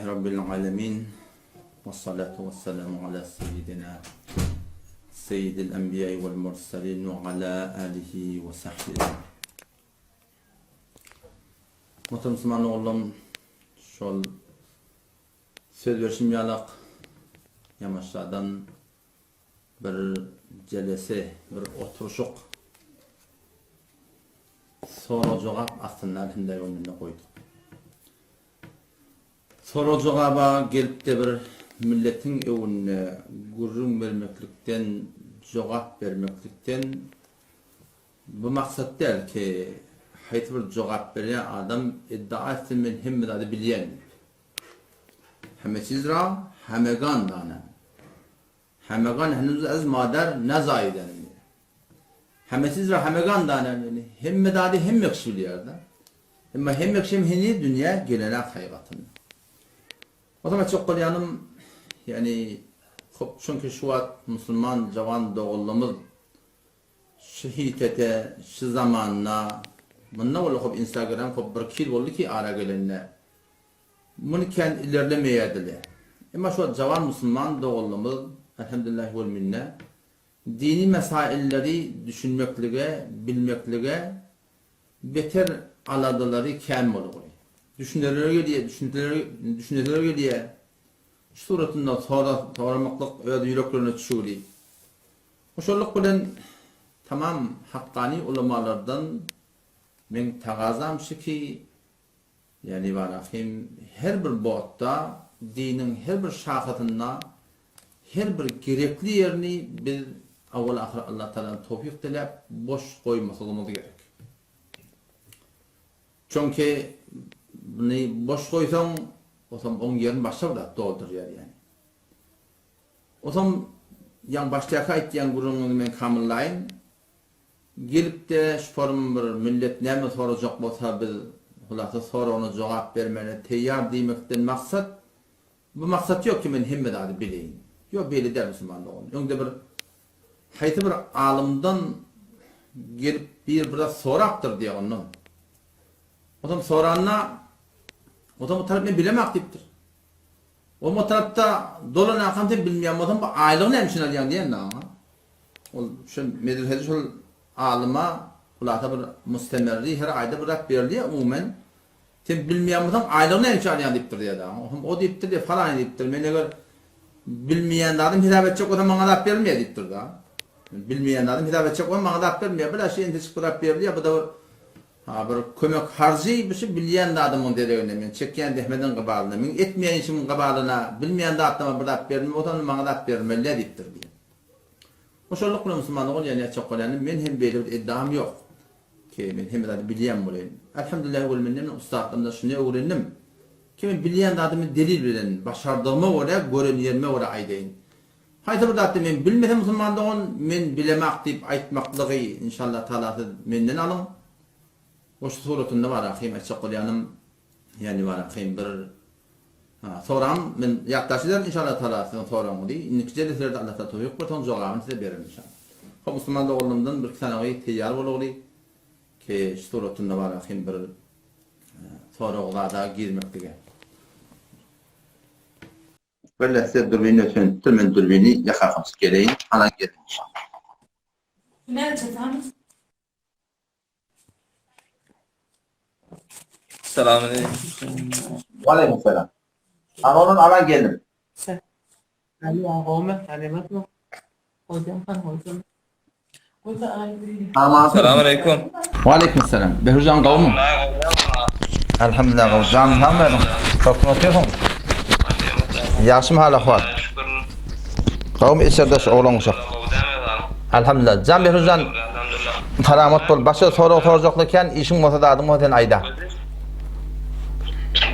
Rabbil alemin Wessalatu wessalamu ala seyyidina Seyyidil enbiýai wel murselin we ala alihi we sahbihi ecmaîn. Muhterem musulman ogullarym, şol söz berşim ýalak Ýamaşadan bir jelese, bir oturyşyk sorag-jogap astynda elhamdülillah öňünde goýduk. Sorag-jogaba gelip-de bir milletiň öňünde gürrüň bermeklikden, jogap bermeklikden bu maksat däl ki, haýsy bir jogap berýän adam iddia etsin men hemme zady bilýän diýip. Heme çiz ra hemegan danan. Hemegan henuz ez mader nezaýiden diýýär. Heme çiz ra hemegan danan ýagny hemme zady hemme kişi bilýär-de. Emma hemme kişi hem heniz dünýä gelenak haýgatynda. O zaman aýtjak bolýanym, ýagny hop çünki şu wagt musulman jawan doganlarymyz şu hitete, şu zamanda munda boldy hop instagram hop bir kil boldy ki ara gelende. Muny kän ilerlemeýärdiler. Emma şu wagt jawan musulman doganlarymyz elhamdülillahi wel minne dini mesailleri düşünmeklige, bilmeklige beter aladalary kän bolugry. Düşüneleri gelýär, düşünseleri, düşüneleri gelýär. Şu suratynda sora, soramaklyk öz ýüreklerine düşügli. Hoşallyk bilen tamam hakkani ulamalardan meň tagazam şu ki, ýagny barahym her bir botda, diniň her bir şahasynda her bir gerekli ýerini biz awal-ahyr Allah Tagaladan towfyk diläp boş goýmasygymyz gerek. Çünki muny boş goýsaň, osam oň ýerini başga bir zat doldurýar ýagny. Osam ýaňy başdaky aýtýan gürrüňiňizi men kamyllaýyn. Gelipde şu forum bir millet näme sorajak bolsa biz hulasa soragyna jogap bermäne teýýar diýmekden maksat bu maksat ýok ki men hemme zady bileýin. Ýok beýle däl musulman dogan. Öňde bir haýsy bir alymdan gelip bir bir zat sorapdyr diýýär ondan. Onsoň soranda onsoň bu tarap men bilemak diýipdir. Oň o tarapda dolan akam sen bilmeýän bolsaň bu aýlygy näme üçin alýaň diýen oňa. Ol şol medresede şol alyma hulasa bir mustemerri her aýda bir zat berilýär umumen. Sen bilmeýän bolsaň aýlygy näme üçin alýaň diýipdir diýýär oňa. Oňam o diýipdir diýip falany diýipdir. Men eger bilmeýän zadym hesap etjek bolsam maňa zat berilmeýär diýipdir da. Men bilmeýän zadym hesap etjek bolsam maňa zat berilmeýär. Bir-ä şu entejik bir zat berilýär bu-da bir Ha bir kömek harjy bu şu bilýän zadymyň deregine men çekýän zähmediň gybalyna meň etmeýän işimiň gybalyna bilmeýän zatlaryma bir zat berilme bolsa onda maňa zat berilmeli diýipdir diýen. Hoşallyk bilen musulmanlyk ol ýa nätjek bolýany men hem beýle bir eddaam ýok ki men hemme zady bilýän bolaýyn. Elhamdülillah wel minne men ussatlarymdan şuny öwrendim ki men bilýän zadymy delil bilen başardygyma görä gören ýerime görä aýdaýyn. Haýsy bir zatda men bilmesem musulman dogan men bilemak diýip aýtmaklygy inşallah taala siz menden alyň. Goşgy suratynda bar ahym aýtjak bolýanym ýani bar ahym bir soraň men ýatdaş ederin inşallah taala siziň soragyňyzy indiki jeleselerde Allah taala towfyk berse oň jogabyny size bererin inşallah. Hop musulman doganlarymdan bir iki sanagy teýýar bolaly ki şu suratynda bar ahym bir sorag zada girmeklige. Bir lehze dürbin ötünipdir, men dürbini ýakakymsyp geleýin, alan geldim inşallah. Näçe sany? Salam aleyküm. Waleýkim salam. Ana ondan alan geldim. Alo, gowmy? Salematmy? Hocam han hocam. Salam aleyküm. Waleýkim salam. Behruzjan gowmy? Elhamdülillah gowy. Janyň sagmy özüň? Sagdyn otyrsyň? Ýagşymy hal ahwal? Gowmy içerdeş oglan uşak? Elhamdülillah. Jan Behruzjan salamat bol. Başga sorag sorajakly kän işiň bolsa zadyň bolsa sen aýda.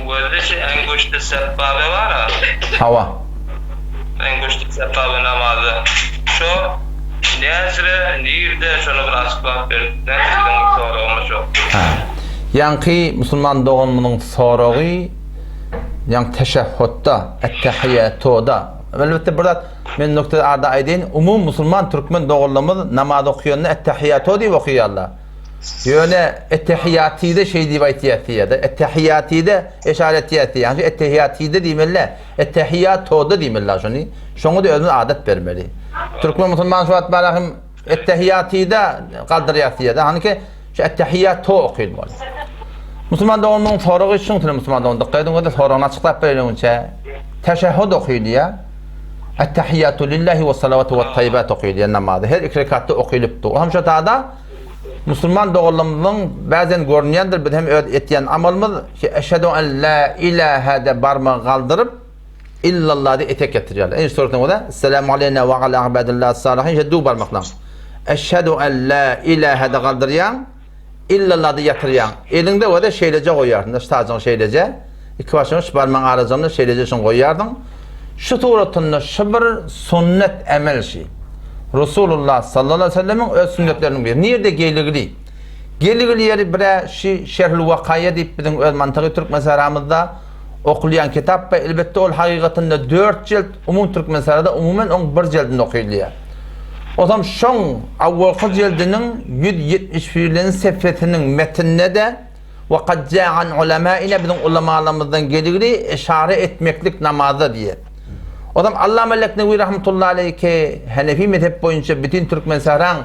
Gözde şu enguşty sebbabe bar-a. Hawa. Enguşty sebbabe namazy. Şo näzire, nirde şony bir açyklap berseň biziň soragymyz şo. Hä. Ýaňky musulman doganymyzyň soragy ýaňky teşehhutda, ettehiýatoda. Elbetde bir zat men nukta arda aýdaýyn, umum musulman türkmen doganlarymyz namaz okuyanda ettehiýato diýip okaýarlar. Ýöne Ettehiýatide şeý diýip aýtýar diýýär-de. Ettehiýatide eşare etýär diýýär. Ýagny Ettehiýatide diýmeli-dä. Ettehiýatoda diýmeli-dä şony. Şoňa-da özümiz adat bermeli. Türkmen musulman şu wagt bara hem Ettehiýatide galdyrýar diýýär-de. Hanyki şu Ettehiýato okylmaly. Musulman doganymyň soragy şuň üçin musulman dogan dykgat ediň we soragyny açyklap bereýin öňçe. Teşehhud okylýar. Ettehiýatu lillahi we salawatu we taýýibat okylýar namazda. Her iki rekatda okylypdy. O hem şo tada Musulman doganlarymyzyň bäzen görünýändir, biz hem öz etýän amalymyz, ki eşhedü en la ilahe de barmagy galdyryp, illallah diýip etek getirýärler. Indi suratyna görä, Esselamu aleýna we ala ibadillahi salihin şe du barmaklan. Eşhedü en la ilahe de galdyrýaň, illallah diýip ýatyrýaň. Eliňde bolsa şeýleje goýýarsyň, şu tajyňy şeýleje, iki başyňy şu barmagyň arajygyna şeýleje şuny goýýarsyň. Şu suratynda şu bir sünnet emel şi. Resulullah sallallahu aleyhi ve sellemiň öz sünnetleriniň biri. Nirde geligili? Geligili ýeri bire şi Şerhül Wakaýa diýip biziň öz mantygy Türkmenistanymyzda okulýan kitap we elbetde ol hakykatynda 4 jilt, umum Türkmenistanda umumen oň bir jildini okylýar. Osam şoň awwalky jildiniň 171-nji sefesiniň metninde-de We kad jaa an ulamaina biziň ulamalarymyzdan geligli eşare etmeklik namazda diýýär. Ozam Allama Leknewi rahmetullahi aleýhi ki Hanefi mezhep boýunça bütin Türkmensähraň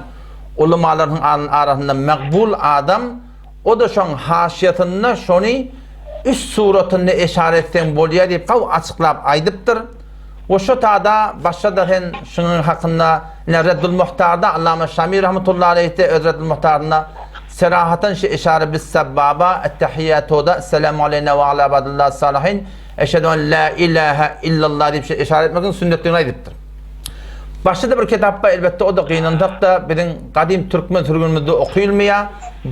ulamalarynyň arasynda makbul adam o-da şoň haşiýasynda şony üç suratynda eşare etseň bolýar diýip gawy açyklap aýdypdyr. We şo tada başga-da sen şunuň hakynda ine Reddul Muhtarda Allama Şami rahmetullahi aleýhde öz Reddul Muhtarynda Serahatan şi eşare bis sebbaba ettehiýatoda esselamu aleýna we ala ibadillah salihin eşhedü en la ilahe illallah diýip şi eşare etmegiň sünnetdigini aýdypdyr. Başga-da bir kitap bar elbetde o-da gynansak-da biziň gadym türkmen sürgünimizde okylmaýar.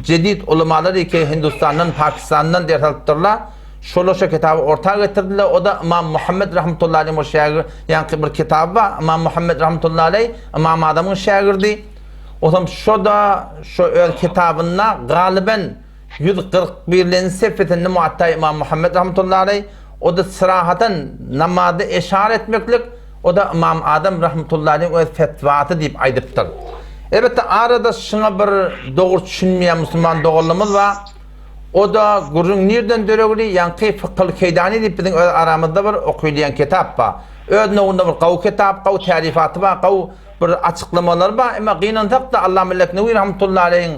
Jedid ulamalar eke Hindustandan, Pakistandan ders alypdyrlar. Şolar şo kitaby orta getirdiler. O-da Ymam Muhammed rahmetullahi aleýhiň bir şägir, ýaňky bir kitaby bar. Ymam Muhammed rahmetullahi aleýh Ymam Azamyň şägirdi. Otam şo-da şo öz kitabynda galyben 141-lenji sefesinde Muatta Ymam Muhammed rahmetullahi aleýh, o-da syrahatan namazda eşara etmeklik, o-da Ymam Azam rahmetullahi aleýhiň öz fetwasy diýip aýdypdyr. Elbetde arada şuňa bir dogry düşünmeýän musulman doganlarymyz bar. O-da gürrüň nirden döregli, ýaňky Fykhyl Keýdani diýip biziň öz aramyzda bir okylýan kitap bar. Öz nowunda bir gowy kitap, gowy tälifaty bar, gowy Bir açyklamalar bar, emma gynansak-da Allama Leknewi rahmetullahi aleýhiň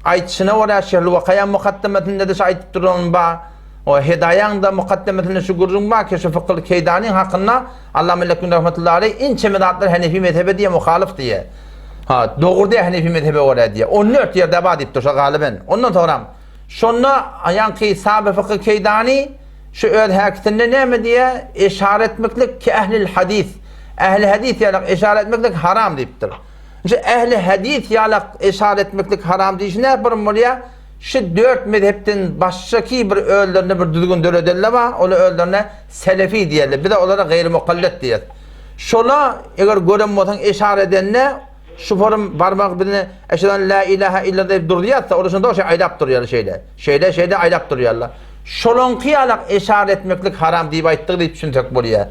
aýdyşyna görä Şerhül Wakaýa mukaddemesinde-de şu aýdyp duran bar. O Hedaýaň-da mukaddemesinde şu gürrüň bar ki, şu Fykhyl Keýdanyň hakynda Allama Leknewi rahmetullahi aleýh inçeme zatlar Hanefi mezhebe diýe muhalyf diýe. Ha, dogry diýe Hanefi mezhebe görä diýe. 14 ýerde bar diýipdir şo galyben. Ondan soňram şonda ýaňky Saby Fykhy Keýdany Şu öz häkisinde näme diýýär? Eşara etmeklik ki ählil hadis. Ähli hadis ýalak eşara etmeklik haram diýipdir. Şu ähli hadis ýalak eşara etmeklik haram diýişi näme bir bolýar? Şu dört mezhepden başga ki bir özlerine bir düzgün döredenler bar, olar özlerine selefi diýerler. Biz olara gaýry mukallet diýeris. Şola eger gören bolsaň eşara edende Şu forum barmak bizni eşhedü en la ilahe illa diýip durýarsa, olar şonda şeý aýlap durýarlar şeýle. Şeýle şeýle aýlap durýarlar. Şolaňky ýalak eşar etmeklik haram diýip aýtdyk diýip düşünsek bolýar.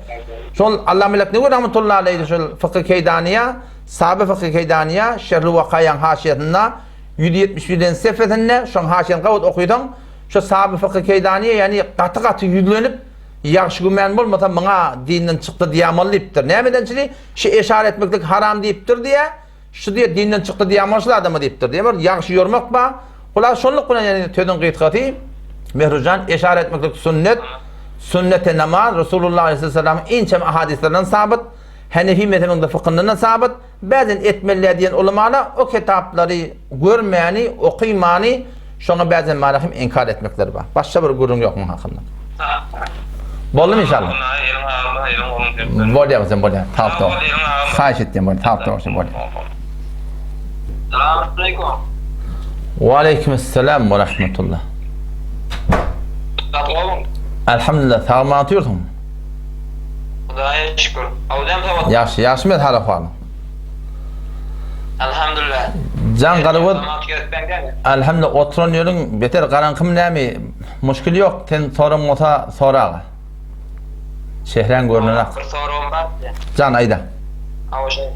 Şol Allah Melek Nuri rahmetullahi aleýhi şol Fykhy Keýdaniýa, Saby Fykhy Keýdaniýa, Şerhül Wakaýaň haşiýasynda 171-nji sefesinde şoň haşiýasyny gabat okysaň, şo Saby Fykhy Keýdaniýa ýagny gaty-gaty ýüzlenip ýagşy gümän bolmasa muňa dinden çykdy diýamaly diýipdir. Nämeden çyny? Şu eşara etmeklik haram diýipdir diýä, şu diýe dinden çykdy diýýän şul adama diýipdir diýe bir ýagşy ýormak bar. Hulas şonluk bilen ýani sözüň gysgasy Mehrujan eşara etmeklik sünnet, sünnete namaz Resulullah aleyhisselamyň inçe ahadislerinden sabyt, Hanefi mezhebiniň fıkhyndan da sabyt. Bäzen etmeliler diýen ulamalar o kitaplary görmäni, okymany şoňa bäzen malahym inkar etmekleri bar. Başga bir gürrüň ýok muň hakynda. Boldumy inşallah? Bolýar sen bolýar. Sag bol. Haýyş etdim bolýar. Sag bol bolýar. Salam aleýkum. Wa aleýkum assalam we rahmetullah. Elhamdülillah sag bol otyrsyň. Hudaýa şükür. Awdam sag Ýagşy, ýagşy men hal ahwalyň. Elhamdülillah. Jan garagöz. Elhamdülillah oturan ýeriň beter garaňkymy näme? Muşkil ýok, sen soraň bolsa soraga. Çehräň görünenak. Bir soragym bar. Jan aýda. Hawa şeý.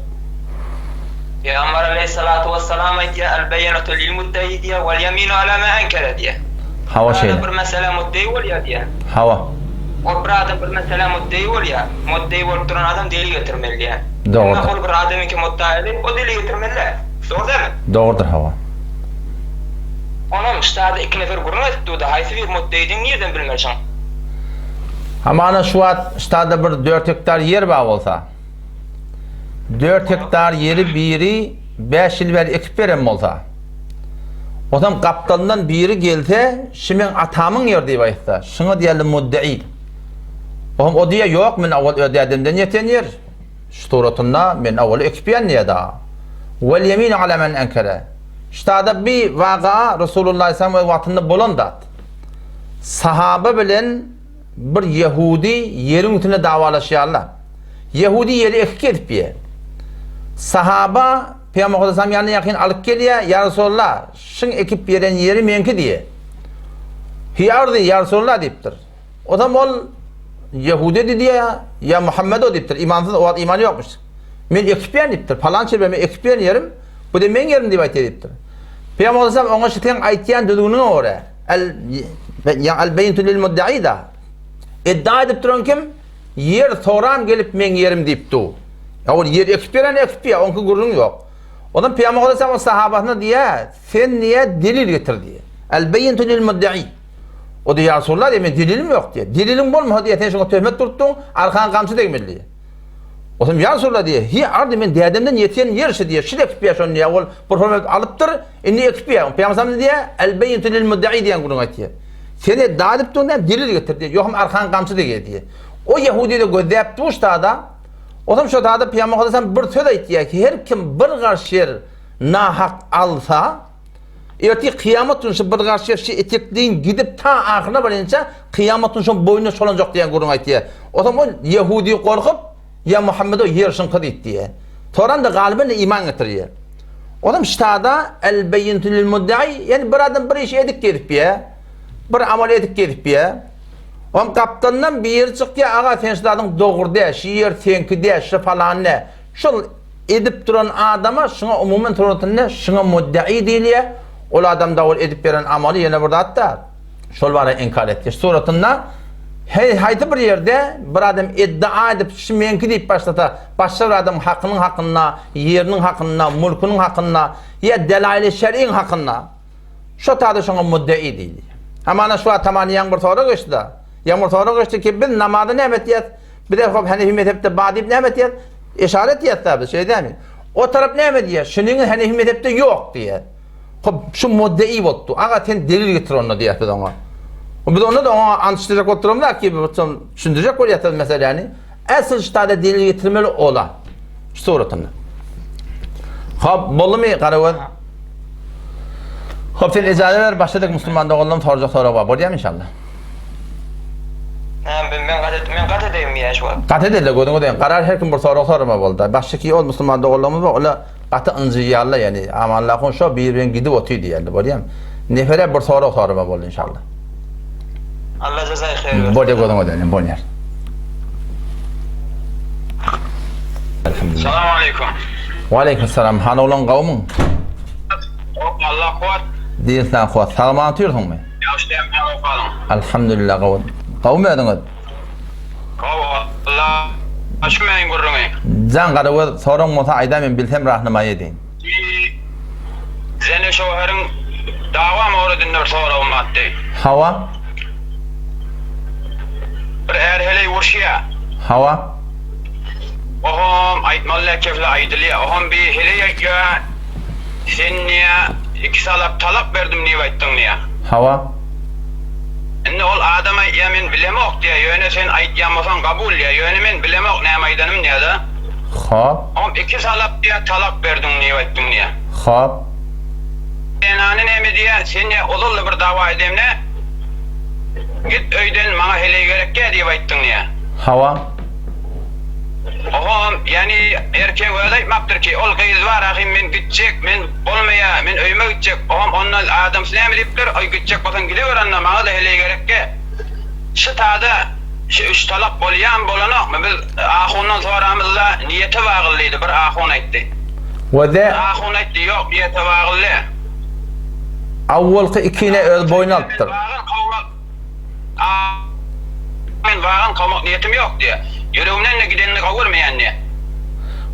Pygamber aleýhissalatu wessalam aýdýar, El-beýýinetu lil-mudde'i diýýär, wel-ýeminu ala men enkere diýýär. Hawa Bir adam şeýle. bir meselä mudde'i bolýar diýýär. Hawa. Ol bir adam bir meselä mudde'i bolýar. Mudde'i bolup duran adam delil getirmeli diýýär. Emma Dogrudyr. ol bir adamyňky muddaeli, o delil getirmeli däl. Dogry dälmi? Dogrudyr hawa. Onam ştada iki nefer gürrüň edip durdy, haýsy biri mudde'idigini nirden bilmeli şoň? Hamana şu wagt ştada bir dört gektar ýer bar bolsa. Dört hektar ýeri biri bäş ýyl bäri ekip beren bolsa, onsoň gapdalyndan biri gelse, şi meň atamyň ýeri diýip aýtsa, şuňa diýerler muddei. Oňam o diýýär, ýok, men owal öz dädemden ýeten ýer, şu suratynda men owal ekipýän diýýär dagy. Wel ýeminu ala men enkere. Ştada bi waka Resulullah aleyhisselam öz wagtynda bolan zat. Sahaba bilen bir ýehudi ýeriň üstünde dawalaşýarlar. Ýehudi ýeri ekip gezip ýer. Sahaba Pygamber Hudaýam ýanyna ýakyn alyp gelýär, Ýa Resulallah, şyň ekip ýeren ýeri meňki diýýär. Hi ardy, ýa Resulallah diýipdir. Ozam ol Ýehudi diýýär, ýa Muhammed o diýipdir. Imansyz o wagt iman ýokmuş. Men ekip ýeren diýipdir. Palança ýer men ekip ýeren ýerim, bu-da meň ýerim diýip aýtýar diýipdir. Pygamber Hudaýam oňa şu seň aýtýan düzgüniňe görä, El ýa el beýntu lil mudda'i da. Iddia edip duran kim? Ýer soran gelip meň ýerim diýip dur. Ýa ol ýer ekip beren ekip ýa, oňky gürrüň ýok. Ondan Pygamber Aleyhisselam sahabasyna diýýär, sen diýýär delil getir diýýär. El beýntu lil mudda'i. O diýýär, ýa Resulallah diýýär, men delilim ýok diýýär. Deliliň bolmasa diýýär, sen şoňa töhmet tutduň, arkaňa gamçy degmeli diýýär. Otam ýa Resulallah diýýär, hi ardy men dädemden ýeten ýer şu diýýär, şul ekip ýa şony diýýär, ol bir hormat alypdyr, indi ekip ýa. Pygamber Aleyhisselam diýýär, El beýntu lil mudda'i diýen gürrüň aýtýar. Sen edda edip dur näme delil getir diýýär, ýogsam arkaňa gamçy degýär diýýär. O ýehudi-de gözläp dur ştada, otam şo tada Pygamber Aleyhisselam bir söz aýtýar ki, her kim bir garş ýer nahak alsa, Ertir kyýamat gün şu bir garşy şu etekleýin gidip ta ahyryna barýança kyýamat gün şoň boýnuna çolanjak diýen gürrüň aýtýar. Otam ol ýehudi gorkup, Ýa Muhammedo ýer şyňky diýip diýýär. Soran-da galyban-da iman getirýär. Otam ştada el beýintu lil muddai, ýani bir adam bir iş edip gezip ýa, bir amal edip gezip ýa. Oň gapdalyndan biri çykýar, aga sen şu zadyň dogry däl, şu ýer seňki däl, şu falan däl. Şol edip duran adama şuňa umuman suratynda şuňa muddai diýilýär. Ol adam da ol edip beren amaly ýene bir zat da şol bara inkar etýär. Suratynda heý haýsy bir ýerde bir adam iddia edip şu meňki diýip başlasa başga bir adamyň hakynyň hakynda, ýeriniň hakynda, mulkunyň hakynda ýa delaýly şer'iň hakynda şo tada şoňa muddai diýilýär. Hamana şu wagt tamany ýaňy bir sorag geçdi-de. Ýaňy bir sorag geçdi ki biz namazy näme etýäs? Bize hop Hanefi mezhepde bar diýip näme etýär? Eşara etýär biz, şeýle dälmi? O tarap näme diýýär? Şunyň Hanefi mezhepde ýok diýýär. Hop şu muddei bolupdy. Aga sen delil getir onda diýýär biz oňa. Biz onda da oňa antyşdyrjak bolup duramyzak ki, düşündirjek bolýarys meseläni. Esl ştada delil getirmeli ola. Şu suratynda. Hop, boldumy Garagöz? Hop sen ejaza ber, başladyk musulman doganlarym sorajak sorag bar. Bolýarmy inşallah? Hä, men men gat men gat edeýinmi ýa şu wagt? Gat edeli gözüňe deýin. Garar her kim bir sorag sorama boldy. Başdaky ol musulman doganlarymyz bar, olar gaty ynjyýarlar, ýani amanlahun şo bir birin gidip otyr diýerler, bolýarmy? Nefere bir sorag sorama boldy inşallah. Allah jazaý haýyr bersin. Bolýar gözüňe deýin, bolýar. Elhamdülillah. Salam aleýkum. Waleýkim salam. Han oglan gowmyň? Allah kuwwat. Diýen sana kuwwat. Sag-aman otyrsyňmy? Ýagşy dämi näme okadyň? Alhamdulillah gowy. Gowmy özüňiz? Gowy Alla şu meniň gürrüňi. Jan Garagöz soragyň bolsa aýdaý men bilsem rahnamaý edeýin. Zene şoheriň dawa mowredinde bir soragym batdy. Hawa. Bir är heleý urşýa. Hawa. Ohom aýtmaly däl kefle aýdylýa. Ohom bi heleý aýtýa. Sen niýe iki salak talak berdim diýip aýtdyň diýýä. Hawa. Indi ol adam aýtýa men bilemok diýýä ýöne sen aýtýan bolsaň kabul diýýä ýöne men bilemok näme aýdanym diýýä-de. Hop. Oňam iki salak diýýä talak berdiň diýip aýtdyň diýýä. Hop. Zenany näme diýýä sen diýýä ozal-da bir dawa edemde git öýden maňa heleý gerekýä diýip aýtdyň diýýä. Hawa. Ohoom, ýani erkegiň özi aýtmapdyr ki, ol gyz bar ahym men gitjek, men bolmaýa, men öýüme gitjek, ohoom onda adamsy näme diýipdir, oý gitjek bolsaň gidewer onda maňada heleý gerekge. Şy tada şy üç talak bolýamy bolanokmy biz ahundan soramyzda niýete bagly diýdi bir ahun aýtdy. We-de. Ahun aýtdy, Ýok, niýete bagly. Awwalky ikine öz boýuna alypdyr. Men wagan kowmak Men wagan kowmak niýetim ýok diýýär. Ýüregimden-de gidenini gowy görmeýän diýýär.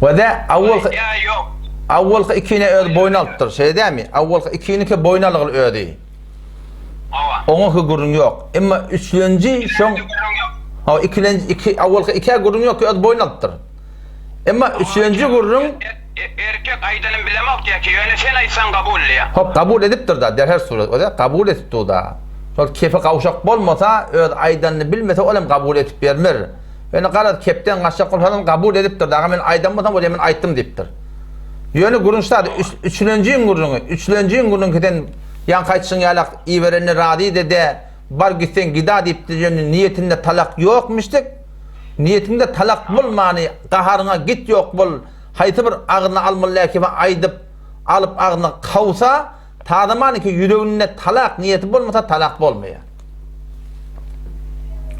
We-de awwalky Aýdýar, Ýok. Awwalky ikine öz boýuna alypdyr. Şeýle dälmi? Awwalky ikiniki boýun algyl özi. Hawa. Oňa-ha gürrüň ýok. Emma üçlenji şoň Ikilenji gürrüň ýok. Hawa, ikilenji iki awwalky ikä gürrüň ýok ki öz boýun alypdyr. Emma üçlenji gürrüň Erkek aýdanyny bilemok diýýär ki, ýöne sen aýtsaň kabul diýýär. Hop, kabul edipdir-da, derhal surat. O-da kabul edip dur-da. Şol kefi gawşak bolmasa, öz aýdanyny bilmese, ol hem kabul edip bermer. Ýöne garaz, kepden gaçjak bolsa hem kabul edipdir-da, aga men aýdan bolsam, bolýa men aýtdym diýipdir. Ýöne gürrüň şuda, üçlenjiň gürrüňi, üçlenjiň gürrüňi sen ýaňky aýtşyň ýalak iberenine razy-da-dä, bar gitseň gida diýipdir, ýöne niýetinde talak ýokmuşdyk. Niýetiňde talak bolmany gaharyňa git ýok bol haýsy bir agzyna almaly läkimi aýdyp alyp agzyna kawsa tazamanyki ýüreginde talak niýeti bolmasa talak bolmaýar.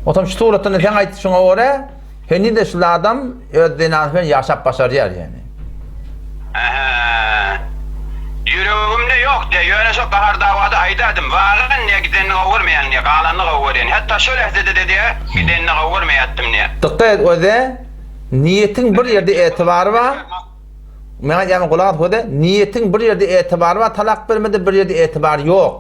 Otam şu suratdan sen aýtşyňa görä heniz-de şul adam öz zenanasy bilen ýaşap başarýar ýani. Ähä. Ýüregimde ýok diýýär. Ýöne şo gahar dawada aýdardym. Wagan diýýär, gidenini gowy görmeýän diýýär, galanyny gowy görýän. Hatda şo lähzede-de diýýär, gidenini gowy görmeýärdim diýýär. Dykgat et öze, niýetiň bir ýerde etibary bar. Meň aýdýanyma gulak as öze, niýetiň bir ýerde etibary bar talak bermede, bir ýerde etibary ýok.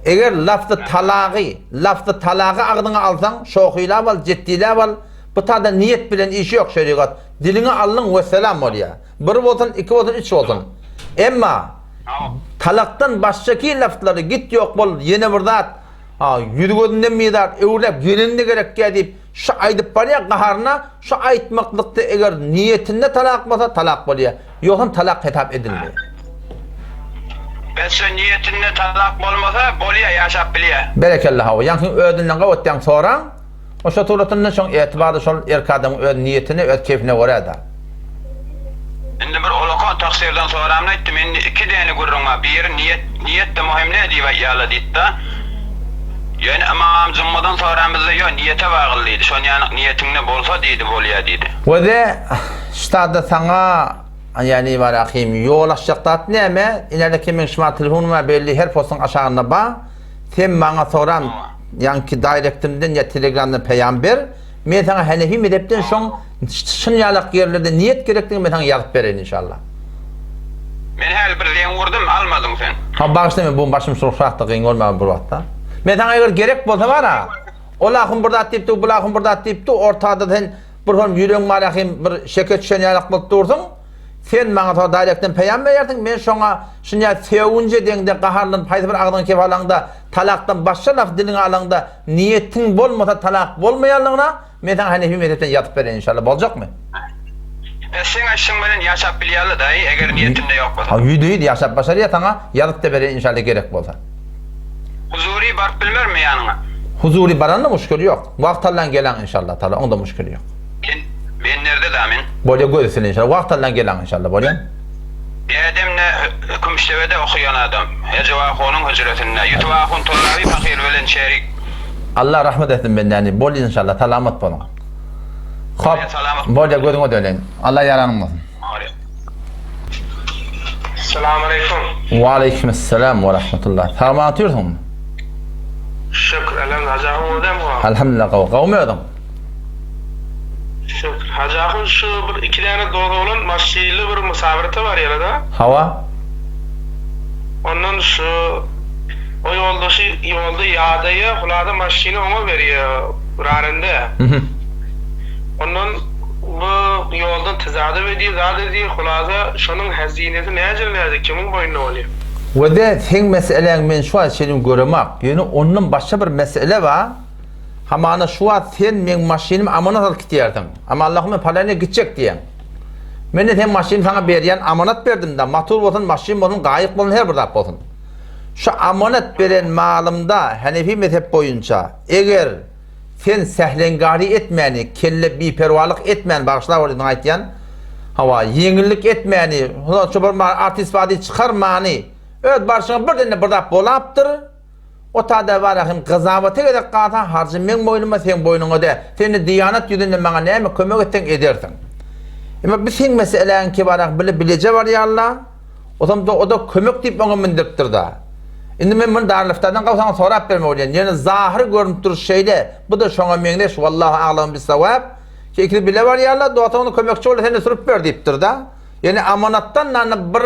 Eger lafzy talagy, lafzy talagy agzyňa alsaň, şohylap al, jetdiläp al, bu tada niýet bilen işi ýok şerigat. Diliňe aldyň wesselam bolýa. Bir bolsun, iki bolsun, üç bolsun. Emma talakdan başgaki lafzlary git ýok bol, ýene bir zat, ha, ýüzi gözünden bizar, öwrüläp gelende gerekýä diýip, şu aýdyp barýa gaharyna, şu aýtmaklykda eger niýetinde talak bolsa talak bolýa. Ýogsam talak hesap edilmeýär. Bes şo niýetinde talak bolmasa bolýa ýaşap bilýä. Berekella hawa, ýaňkyň özünden gabat ýaň soraň. Oşa suratynda şoň etibarda şol erk adamyň öz niýetine, öz keýfine görä-da. Indi bir olakan taksirden soramda aýtdym, indi iki däne gürrüň bar, biri niýet, niýet-de möhüm däl diýip aýtýarlar diýdi-de. Ýöne Ymam Jummadan soramyzda ýok, niýete bagly diýdi, şon ýaly niýetiňde bolsa diýdi, bolýar diýdi. Wede ştada saňa ýani bar ahim ýol açjak zat näme? Inedeki meň şuma telefonym bar belli her postuň aşagynda bar. Sen maňa soran Ýaňky daýrektimden ýa telegramdan peýam ber, men saňa Henefi mezhepden şoň şyn ýalak ýerlerde niýet gerekdigini men saňa ýazyp bereýin inşallah. Men häli bir zeň urdum, almadyň sen. Ha bagyşla men bu başym şurhrakda gyn bolmagy bir wagtda. Men saňa eger gerek bolsa bara, ol ahun bir zat diýipdi, bul ahun bir zat diýipdi, ortada sen bir hom ýüregiň bar ahim bir şeke düşen ýalak bolup dursuň. Sen maňa soň daýrekden peýam berýärsiň, men şoňa şunýa sögünje deňde gaharlanyp haýsy bir agzyňa kep alaňda Talakdan başga laf diliňe alaňda niýetiň bolmasa talak bolmaýanlygyna men saňa Hanefi mezhepden ýazyp bereýin inşallah boljakmy? Bes seň aýtşyň bilen ýaşap bilýärler daýy eger niýetinde ýok bolsa. Hawa ýüzde ýüz ýaşap başarýar saňa ýazypda bereýin inşallah gerek bolsa. Huzury baryp bilmermi ýanyňa? Huzury baranda muşkil ýok. Wagt allan gelaň inşallah taala oňda muşkil ýok. Men Benderde da men. Bolýa göz üstüne inşallah wagt allan gelaň inşallah bolýa. Dädem-de Kümüşdebede okaýan adam. Hejep ahunyň hüjresinde. Ýusup ahun Toraby pahyr bilen şerik. Allah rahmet etsin bendäni. Bol inşallah salamat boluň. Hop. Bolýa gözüňe döneýin. Allah ýaranyň bolsun. Salam aleýkum. Waleýkimessalam we rahmetullah. Sagman otyrsyňmy? Şükür elhamdülillah. Hajy ahun özem gowy. Alhamdulillah gowy. Gowmy özüň? Şükür. Hajy ahun şu bir iki däne dost oglan maşynly bir musabirete barýarada. Hawa. Ondan şu o ýoldaşy ýolda ýadaýa hulasa maşyny oňa berýä ranende. Ondan bu ýoldan tezadüp edýä zat edýä hulasa şonuň hazinesi näjel näjel kimiň boýnuna bolýa. Wede seň meseläň men şu wagt şeýdip göremak. Ýöne ondan başga bir mesele bar. Hamana şu wagt sen meň maşynymy amanat alyp gitýärsiň. Ama Allahym men palanyýa gitjek diýýäň. Men-de seň maşynymy saňa berýän amanat berdim-de, motor bolsun, maşyn bolsun, gaýyk bolsun, her bir zat bolsun. Şu amanat beren malymda Hanefi mezhep boýunça eger sen sählengari etmäni, kelle biperwalyk etmäni, bagyşlap ol diýip aýtýan, hawa, ýeňillik etmäni, şu bir artist bady çykarmany, öz barşyňa birden-de bir zat bolapdyr, O tada bara hem gyzabata gezek galsa, harjy meň boýnuma, seň boýnuňa däl. Sen-de diýanat ýüzünden maňa näme kömek etseň edersiň. Emma bu seň meseläňki barak bile bileje barýarlar. Otam da o-da kömek diýip oňa mündiripdir-da. Indi men muny Darüliftadan gawsaňa sorap bermek bolýan. Ýöne zahyry görnüp duruş şeýle, bu-da şoňa meňzeş, wallahu aglam bissawab. Şu ikisi bile barýarlar, dostuň ony kömekçi boldy, sen-de sürüp ber diýipdir-da. Ýöne amanatdan nany bir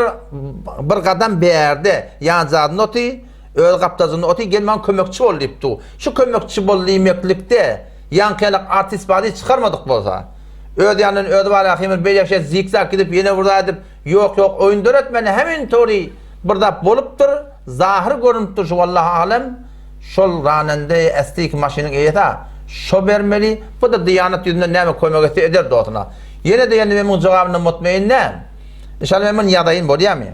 bir gadam bärde, ýanjagynda oty, öz gapdajynda oty, gel maňa kömekçi bol diýip dur. Şu kömekçi bol diýmeklikde ýaňky ýalak artist-bazy çykarmadyk bolsa, öz ýanyndan özi bar ahymyr beýle şeýle zikzak gidip ýene bir zat edip, Ýok ýok oýun döretmeli hemin tory bir zat bolupdyr zahyr görünipdir şu wallahy alem şol ranende esli maşynyň eýesi a şo bermeli bu da dyýanat ýüzünden näme kömek etse eder dostuna ýene de ýene men muň jogabyny mutmeýin däl inşallah men muny ýazaýyn bolýamy.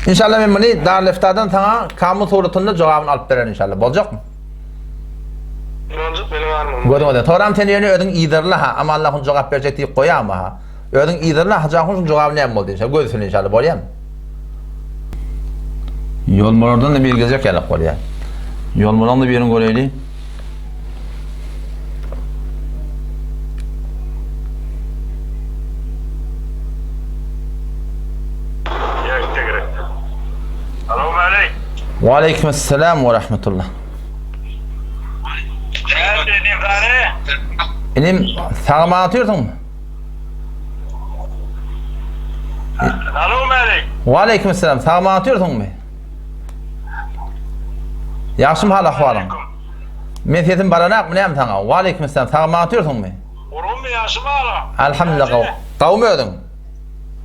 Inşallah men muny Darüleftadan saňa kamyl suratynda jogabyny alyp bererin inşallah. Boljakmy? Boljak meniň armym. Gözüň öňünde. Soram sen ýöne özüň yzarla ha. Aman Allahun jogap berjek diýip goýama ha. Özüň yzarla Hajy ahun şuň jogaby näme boldy inşallah. Göz üstüne inşallah bolýamy? Ýolmalardan da biri geljek ýalak bolýar. Ýolmalaryň da birini göreýli. Wa aleýkum esselam we rahmetullah. Inim, sag-aman otyrsyňmy? Salowmaleýk. Waleýkim esselam. Sag-aman otyrsyňmy? Ýagşymy hal ahwalyň? Men sesim baranakmy näme saňa? Waleýkim esselam. Sag-aman otyrsyňmy? Gurgunmy ýagşymy hala? Alhamdulillah gowy. Gowumy özüň?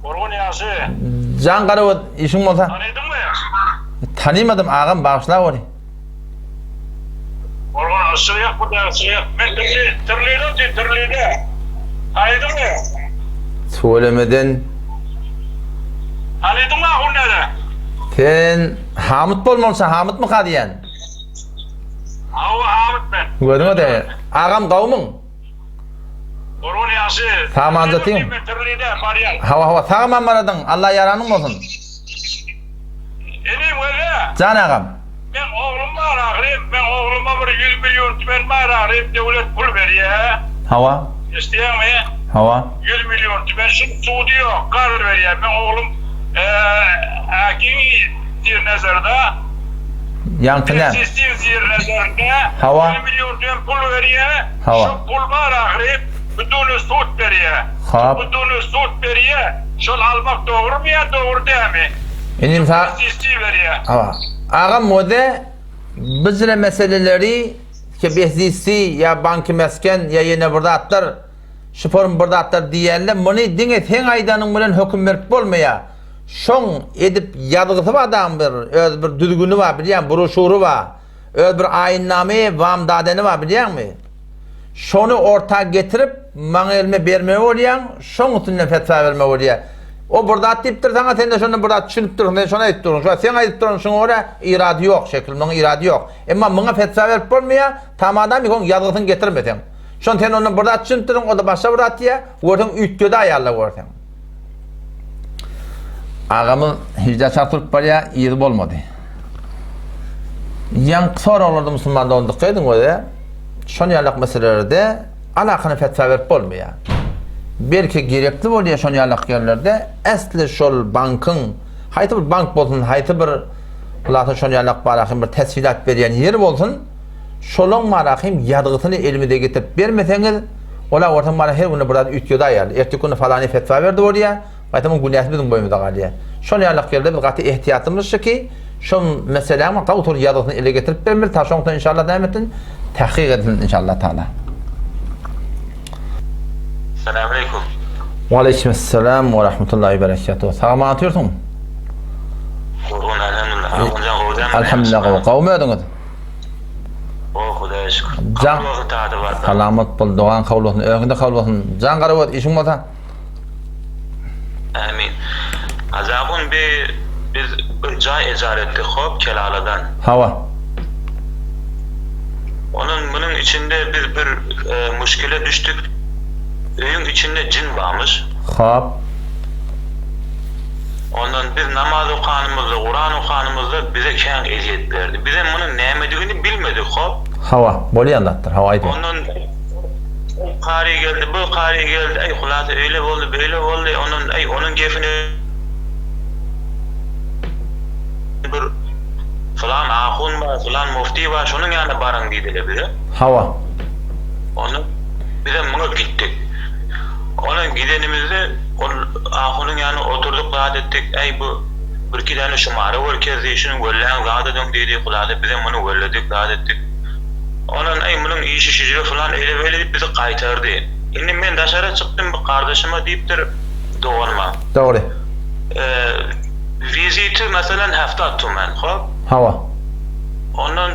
Gurgun ýagşy. Jan garagöz işiň bolsa. Tanydyňmy? Tanymadym agam bagyşlaweri. Gurgun yşygy ýok bu da yşygy ýok. Men Türli Türlide otyr Türlide. Tanydyňmy? Tüwelemeden. Tanydyňmy ahun nere? Sen Hamyt bolmalysa Hamytmyka diýýän. Hawa Hamyt men. Gözüňe degýär. Agam gowumyň? Gurgun ýagşy. Saman jatyň. Türlide barýan. Hawa hawa sag-aman baradyň. Allah ýaranyň bolsun. Inim weli. Jan agam. Meň oglum bar ahyryn, meň ogluma bir 100 million tümen bar ahyryn, döwlet pul berýä. Hawa. Eşidýäňmi? Hawa. 100 million tümen şuň sudy ýok, karz berýä. Meň oglum Äkiň Zirnezerde. Ýaňky näme? Sesiň Zirnezerde. Hawa. 100 million tümen pul berýä. Hawa. Şu pul bar ahyryn, büdüni sud berýä. Hap. Büdüni sud berýä. Şol almak dogrumy ýa dogry dämi? Inim sa Hawa. Agam oze bizre meseleleri ke behzisi ýa banky mesken ýa ýene bir zatlar şu form bir zatlar diýende muny diňe seň aýdanyň bilen höküm berip bolmaýa. Şoň edip ýazgysy bar adam bir öz bir düzgüni bar bilýäň broşury bar. Öz bir aýynname wam dadeni bar bilýäňmi? Şony orta getirip maňa elime bermeli bolýaň, şoň üstünden fetwa bermeli bolýa. O bir zat diýipdir saňa, sen-de şondan bir zat düşünip dursuň, sen şony aýdyp dursuň. Şo seň aýdyp duran şuňa görä irady ýok, şekil muň irady ýok. Emma muňa fetwa berip bolmaýa, tamadam ýok, ýazgysyny getirmeseň. Şony sen ondan bir zat düşünip dursuň, o-da başga bir zat diýýä, görseň üýtgedi aýallar görseň. Agamyz hijä çarpylyp barýar, yzy bolmady. Ýaňky soraglarda musulman dogan dykgat ediň öze, şon ýalak meselelerde alakany fetwa berip bolmaýar. Belki gerekli bolýar şon ýalak ýerlerde äsli şol bankyň, haýsy bir bank bolsun, haýsy bir hulasa şon ýalak barahym bir teswilat berýän ýer bolsun, şolaň barahym ýazgysyny elimize getirip bermeseňiz, ola görseň bara her günde bir zat üýtgedi aýal. Erteki güni falany fetwa berdi bolýar. Gaýtam oň günäsi biziň boýnumyza galýar. Şol ýalak ýerde biz gaty ehtiýatlymyz ki, şol meseläň gawy ýazgysyny ele getirip bermeli, ta şoňdan inşallah näme etsin? Tahkyk edilsin inşallah taala. Salamaleýkum. Waleýkim-esselam we rahmetullahi we berekatuh. Sag-aman otyrsyňmy? Gurgun elhamdülillah. Agam gowy dälmi? Elhamdülillah gowy. Gowumy özüňiz? Gowy Hudaýa şükür. Jan Kabul bolsun taat ybadatlar. Salamat bol, dogaň kabul bolsun, özüňde kabul bolsun. Jan Garagöz işiň bolsa. Amin. Azabun bi biz bir jaý ejar etdik hop Kelaladan. Hawa. Onuň munuň içinde biz bir muşkile düşdük. Öýüň içinde jyn bamyş. Hop. Ondan biz namaz okanymyzda, Kuran okanymyzda bize kän ezýet berdi. Bizem munuň nämedigini bilmedik hop. Hawa, bolýan zatdyr, hawa aýdyber. Ondan ol kary geldi, bu kary geldi, äý hulasa öýle boldy, beýle boldy, ondan äý onuň gepini bir fylan ahun bar, fylan mufti bar, şonuň ýanyna baryň diýdiler bize. Hawa. Ondan bizem muňa gitdik. Ondan gidenimizde ol ahunyň ýanyna oturdyk zat etdik, äý bu birki däne şumara görkezdi, şuny wölläň zat ediň diýdi, hulasa bizem muny wölledik zat etdik. Ondan äý munuň işi şüjre fylan eýle beýle diýip bizi gaýtardy. Indi men daşara çykdym bu gardaşyma diýipdir doganyma. Dogry. Wiziti meselem heftat tumen hop. Hawa. Ondan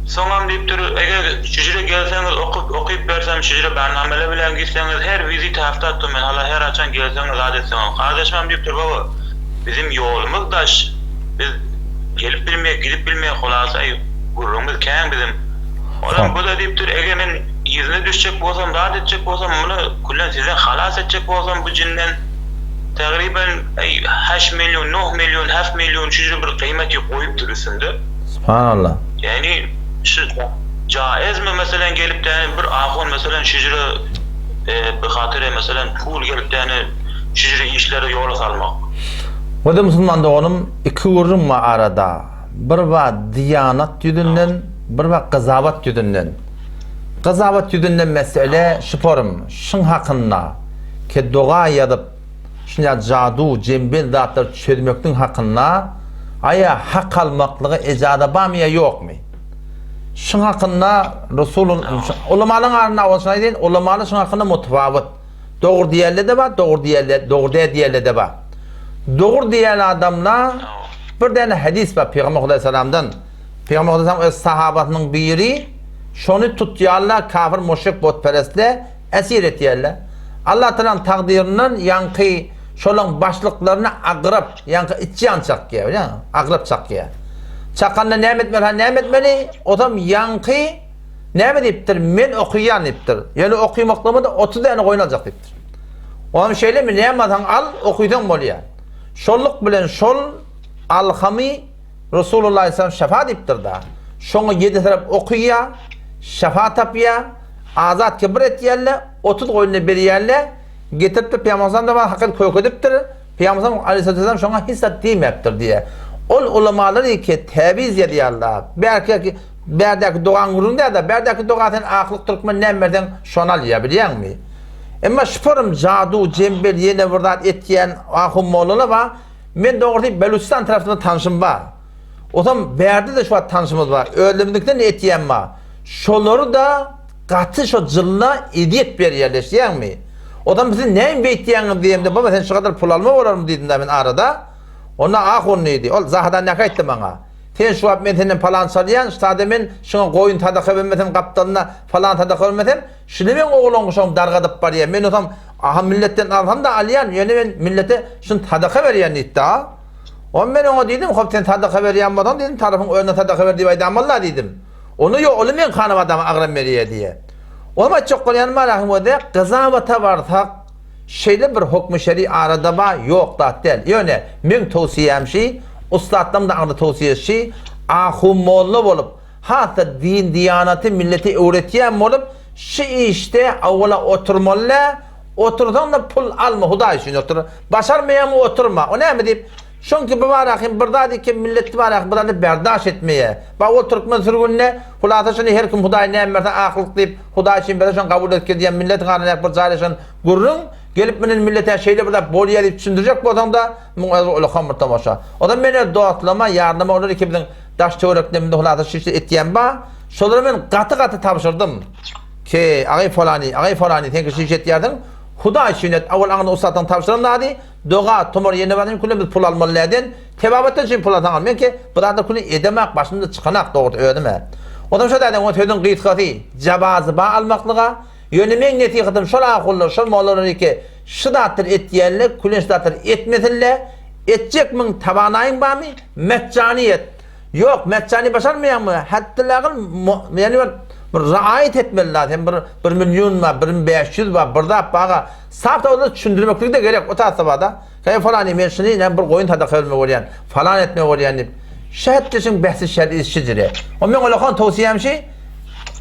soňam diýipdir, eger şüjre gelseňiz okyp okyp bersem şüjre bernamele bilen gitseňiz her wizit heftat tumen hala her haçan gelseňiz zat etseňiz. Gardaşymam diýipdir baba bizim ýolumyz daş biz gelip bilmeýek gidip bilmeýek hulasa gürrüňimiz kän bizim. Olam bu-da diýipdir eger men yzyna düşjek bolsam zat etjek bolsam muny küllen sizden halas etjek bolsam bu jinden Tagryban haş million, noh million, heft million şüjre bir gyýmeti goýupdyr üstünde. Subhanallah. Ýagny şu jaizmi meselen gelip däni bir ahun meselen şüjre bi hatyra meselen pul gelip däni şüjre işleri ýola salmak. Wada musulman doganym iki gürrüň bar arada. Bir bar diýanat ýüzünden, bir bar gyzabat ýüzünden. Gyzabat ýüzünden mesele şu forum şyň hakynda. Ke doga ýazyp, şunýa jadu, jembel zatlary çözmekliň hakynda aýa hak almaklyga ejaza barmy ýa ýokmy? Şuň hakynda Resulul ulamalaryň arasynda awal şuny aýdaýyn, ulamalar şuň hakynda mutfawut. Dogry diýenler-de bar, dogry diýenler, dogry däl diýenler-de bar. Dogry diýen adamlar bir däne hadys bar Pygamber Hudaý salamdan. Pygamber Hudaý salam öz sahabasynyň biri şony tutýarlar kafir, muşrik, butperestler. Esir etýärler. Allatagalaň takdyryndan ýaňky şolaň başlyklaryna agrap, ýaňky içýan çakýar, bilýäňmi? Agrap çakýar. Çakanda näme etmeli, han näme etmeli? Ozam ýaňky näme diýipdir? Men okaýan diýipdir. Ýöne okymaklygyma-da 30 däne goýun aljak diýipdir. Onam şeýlemi, näme alsaň al, okysaň bolýar. Şolluk bilen şol alhamy Resulullah aleyhisselam şefa diýipdir-da. Şoňa ýedisirap okaýar, şefa tapýar. Azat ki bir etýärler, 30 goýnuny berýärler, getiripdir Pygamber sallam da hakyt kökedipdir, Pygamber sallam aleyhisselam şoňa hiç zat diýmäpdir diýýär. Ol ulamalar ki täbiz ýazýarlar. Bärki bärdäki dogan gürrüň däl-de, bärdäki doga sen aklyk türkmen näme berseň şony alýar, bilýäňmi? Emma şuporym jadu, jembel ýene bir zat etýän ahun mollalar bar. Men dogrusy Beluçistan tarapynda tanşym bar. Osam bärde-de şu wagt tanşymyz bar. Özlerimiziňkiden etýän bar. Şolary-da gaty şo jylla ezýet berýärler, eşidýäňmi? Ozam siz näme beýtýäňiz diýemde, baba sen şu gadar pul alma bolarmy diýdim-dä men arada. Onda ahun diýdi. Ol Zahadandäki aýtdy maňa. Sen şu wagt men senden palan çalýan, ştada men şuňa goýun sadaka bermesem gapdalyna falan sadaka bermesem, şuny meň oglan guşagym dargadyp barýar. Men ozam aha milletden alsam-da alýan, ýöne men millete şuny sadaka berýän diýdi-dä. Onda men oňa diýdim, hop sen sadaka berýän bolsaň diýdim, tarapyň özüne sadaka ber diýip aýdamalla diýdim. Onda ýok, ol meň hanabadama agram berýär diýýär. Onuň aýtjak bolýanym bar ahym özi, gyzabata barsak, şeýle bir hukmy şeri arada bar, ýok zat däl. Ýöne meň towsiýäm şi, ussatlaryň-da aňyrda towsiýesi şi, ahun molla bolup, has-da din-diýanaty millete öwretýän bolup, şi işde awala oturmaly däl, otursaň-da pul alma, Hudaý üçin otur. Başarmaýaňmy oturma. O näme diýip, Şoňki bu barahym bir zat eken milletli barahym bir zady berdaş etmeýä. Bak ol türkmen sürgünde hulasa şony her kim hudaý näme berse aklyk diýip hudaý üçin berse şony kabul edip gidýän milletiň arasynda bir jaýlaşan gürrüň gelip münen millete şeýle bir zat bolýa diýip düşündirjek bolsaňda muň özi ullakan bir tomaşa. Ozal men öz dostlama ýarlama olar ikimiziň daş töwereklemizde hulasa şu işi etýän ba şolara men gaty gaty tabşyrdym ki agaý falany agaý falany sen ki şu işi etýärsiň hudaý üçin et awal aňyna ussatlaryň tabşyran zady Doga, tumar ýene baryn küle biz pul almaly näden? Tebabatdan üçin pul alsaň al. Men ki bu zatlar küle edemak, başymda çykanak dogrusy özüme. Onam şo däden o sözüň gysgasy, jawazy ba almaklyga. Ýöne meň nesihatym şol ahunlar, şol mollalar ki şu zatlar etýänler, küle şu zatlar etmesinler. Etjekmiň, tabanaýyň barmy? Metjany et. Ýok, metjany başarmaýaňmy? Hatdylagyl, ýani bir. Bir raýat etmeli zat hem bir bir million bar, bir 500 bar, bir zat bar aga. Sap da düşündirmeklik de gerek o tarapda bar da. Heý falany men şuny ine bir goýun sadaka bermek bolýan, falan etmek bolýan diýip. Şähetdeşiň bähsi şer'i şijire. O meň olakan towsiýäm şi,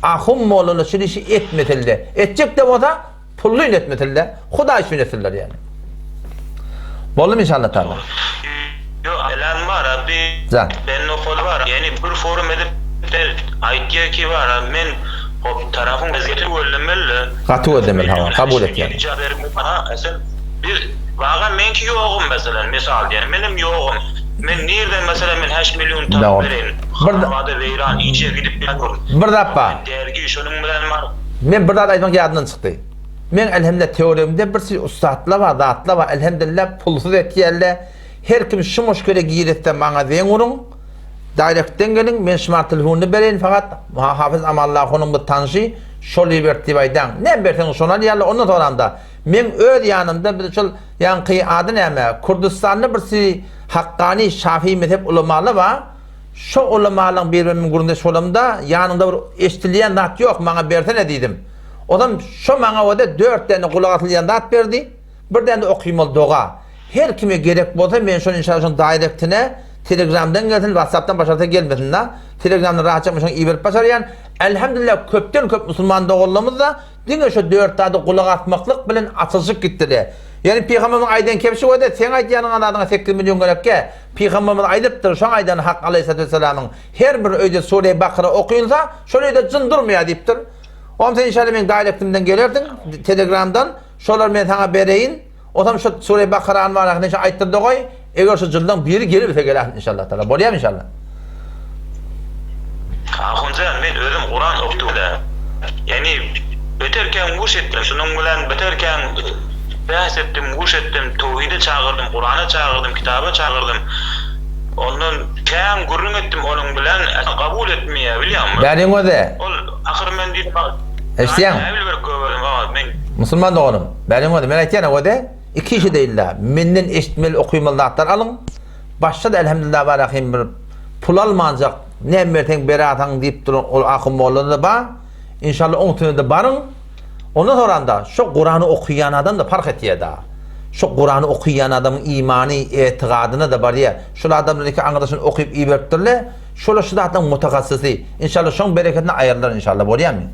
ahun mollalar şul işi etmeselde. Etjek-de bolsa, pully etmeselde. Hudaý üçin etsinler ýaly. Boldumy inşallah taala. Ýok elan bar a bi ben nokol bar ýani bir forum edip aýtýa ki bar a men hop tarapyň wezýeti gözlemeli. Gaty gözlemeli hawa kabul etýän. Bir baga meňki ýogum meselem mysal diýen menem ýogum men nirden meselem men häş million tapyp bereýin Harabada weýran işe gidip bilmerin. Bir zat bar. Dergi şonuň bilen bar. Men bir zat aýtmak ýadymdan çykdy. Men elhemdullah töweregimde bir sürü ussatlar bar, zatlar bar, elhemdullah pulsuz etýärler. Her kim şu muşkele giretse maňa zeň uruň. Direktden geliň, men şumar telefonyny bereýin fakat Hafyz Amanullah onuň bir tanşy, şol ibert diýip aýdaň. Näme berseňiz şony alýarlar, ondan soramda meň öz ýanymda bir şol ýaňky ady näme, Kürdüstanda bir sürü Hakkani Şafii mezhep ulamaly bar. Şo ulamalaryň biri bilen men gürrüňdeş bolamda, ýanyňda bir eşdilýän zat ýok, maňa bersene diýdim. Ozam şo maňa o-da dört däne gulak asylýan zat berdi, bir däne-de okymaly doga. Her kime gerek bolsa men şony inşallah şoň daýrektine telegramdan gelsin, watsapdan başarsa gelmesin-da. Telegramdan rahatjak men şoňa iberip başarýan. Elhamdülillah köpden köp musulman doganlarymyz-da diňe şo dört zada gulak asmaklyk bilen açylyşyp gitdile. Ýani pygamberimiziň aýdan kebşi o-da seň aýdýanyňa zadyňa 8 million gerekkä. Pygamberimiz aýdypdyr, şoň aýdany hak aleýhissalatu wessalamyň her bir öýde sure Bakara okynsa, şol öýde jyn durmaýar diýipdir. Onda sen inşallah meň daýrektimden gelersiň, telegramdan, şolary men saňa bereýin. Osam şu sure Bakarany bar ahine şu aýtdyr dogaý, eger şu jynlaň biri gelibilse geläsin inşallah taala. Bolýamy inşallah? Ahunjan men özüm Kuran okdum-da. Ýani beter kän guş etdim, şunuň bilen beter kän bäs etdim, guş etdim, towhide çagyrdym, Kurana çagyrdym, kitaba çagyrdym. Ondan kän gürrüň etdim onuň bilen, kabul etmeýär bilýäňmi? Bäriň özi. Ol ahyr men diýdim, Eşitýäňmi? Näbil bir göberim aga men. Musulman doganym, bäriň özi, men aýtýan özi, iki işi deýilda, menden eşitmeli, okymaly zatlar alyň. Başda-da elhamdülillah barahim bir pul almanjak, näme berseň beräsaň diýip duran ol ahun molla-da bar. Inşallah oň üstüne-de baryň. Ondan soranda şo Kurany okaýan adam-da parh etýär-da. Şo Kurany okaýan adamyň imany, etigadyna-da barýar. Şol adamlar iki aňyrdaşyny okyp iberipdirler. Şolar şu zatlaryň mutagassysy. Inşallah şoň bereketini aýyrlar inşallah bolýamy?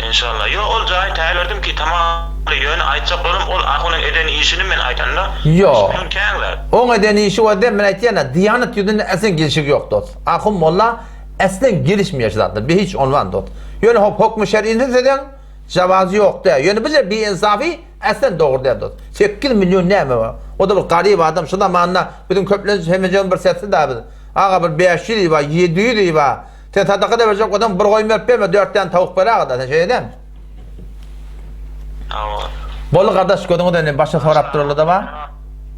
Inşallah. Ýok ol jaýy täýerledim ki tamam ýöne aýtjaklarym ol ahunyň eden işini men aýdanda Ýok. şundan kän zat. Oň eden işi we men aýtýan-a diýanat ýüzünde äslen gelşigi ýok dost. Ahun molla äslen gelişmeýär şu zatlar. Bi hiç onwan dost. Ýöne hop hokmy şer'ini sedeň jawazy ýok dä. Ýöne bize bi insafi äslen dogry däl dost. 8 million näme bar? O da bir garyp adam şu zamanda biziň köplenç hemejigimiz bir sesli da biz. Aga bir 500 iba 700 iba. Sen sadaka da berjek bolsaň bir goýun berip berme, dört däne tawuk ber aga da, sen şeýle edämi? Hawa. Boldy gardaş gözüňe döneýin, başga sorap durarlar-da bar.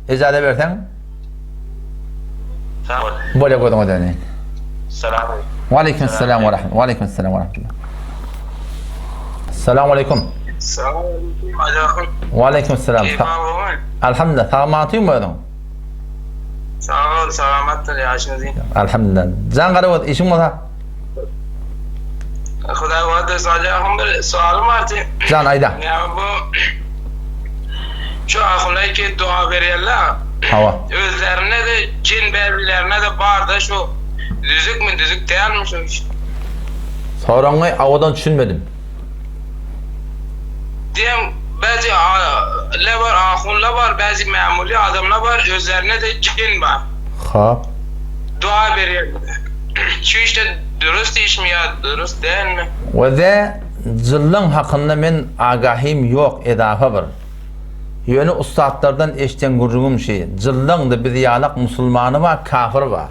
Ejaza berseň. Sag bol. Bolýa gözüňe döneýin. Salam aleýkum. Waleýkim salam we rahmet. Waleýkim salam we rahmetullah. Salam aleýkum. Salam aleýkum. Waleýkim salam. Alhamdulillah. Sag matyň özüň. Sag bol, salamatdyr ýaşyňyz. Alhamdulillah. Jan garagöz işiň bolsa. Hudaý wada salýahym bir soalym bardy. Jan aýda. Näme bu şu ahunlar ki dua berýärler. Hawa. Özlerinde de jin bäbilerine de barda şu düzükmi düzük dälmi şu iş? Soraňy awadan düşünmedim. Diýen bäzi le bar ahunla bar bäzi mämuli adamla bar özlerine de jin bar. Hop. Dua berýär. Şu işde dürüst işmi ýa dürüst dälmi? Weze jyllaň hakynda men agahym ýok edafa bir. Ýöne ussatlardan eşden gürrüňim şi, jyllaňda biz ýalak musulmany bar kafyry bar.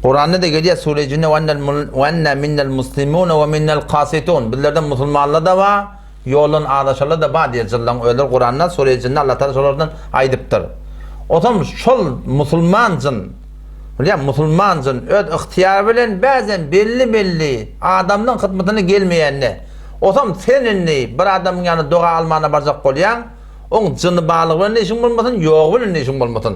Kuranda-da gelýär sure Jinne we enne minnel muslimune we minnel kasitun bizlerden musulmanlar-da bar, ýoldan azaşanlar-da bar diýýär jynlaryň özleri Kuranda sure Jinne Allah Tagala şolardan aýdypdyr. Otam şol musulman jyn bilýän musulman jyn öz ygtyýary bilen bäzen belli-belli adamlaryň hyzmatyna gelmeýände otam sen indi bir adamyň ýanyna doga almana barjak bolýaň Oň jyny barlygy bilen-de işiň bolmasyn, ýogy bilen-de işiň bolmasyn.